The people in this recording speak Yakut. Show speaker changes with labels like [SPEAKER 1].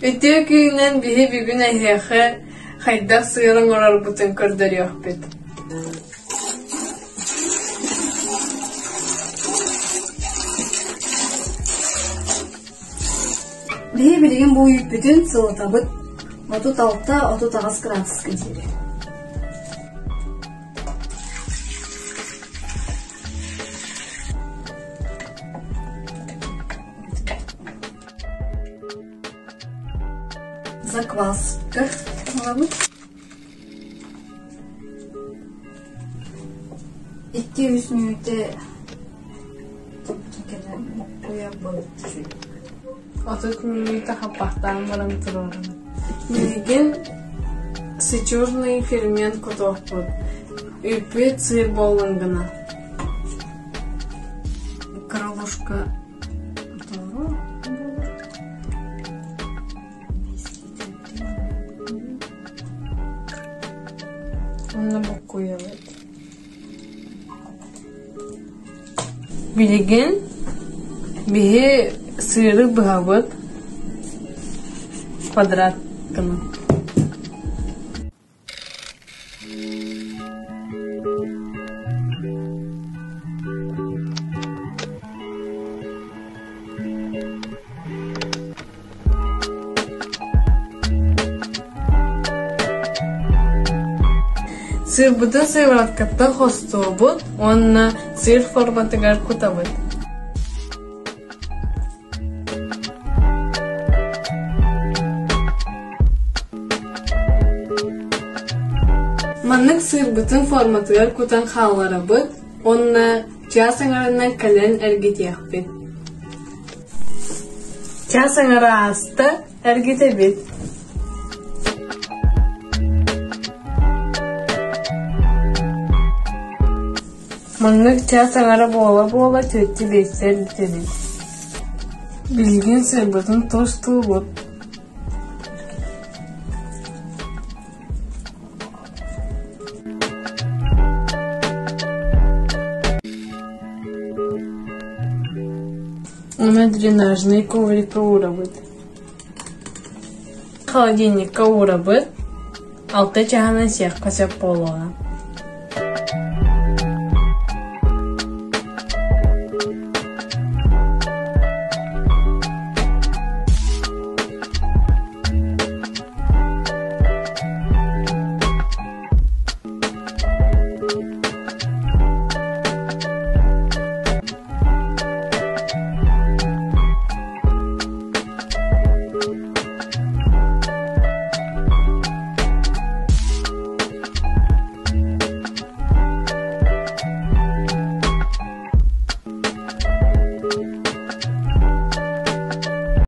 [SPEAKER 1] Үтүө күнүнэн биһи бүгүн эһиэхэ хайдах сыыр оҥорорбутун көрдөрүөхпүт.
[SPEAKER 2] Биһи билигин бу үүппүтүн сылытабыт 36-38 градуска диэри. Закваска ылабыт. 2-3 мүнүүтэ буккуйабыт.
[SPEAKER 1] 30 мүнүүтэ хаппахтаан баран туруорабыт. Билигин сычурный фермент кутуохпут. Үүппүт сыыр буоллун гына.
[SPEAKER 2] Крылышко
[SPEAKER 1] Онно буккуйабыт. Билигин биһи сыыры быһабыт квадрат гына. Сыырбытын сывороткаттан хостуубут уонна сыыр форматыгар кутабыт. Маннык сыырбытын форматыгар кутан хаалларабыт уонна чаас аҥарынан кэлэн эргитиэхпит. Чаас аҥара ааста, эргитэбит. Маннык чаас аҥара буола-буола чүөччү биэстэ эргитэбит. Билигин сыырбытын тустуубут. Уонна дренажнай коврикка уурабыт. Холодильникка уурабыт, алта чаһынан сиэххэ сөп буолуоҕа.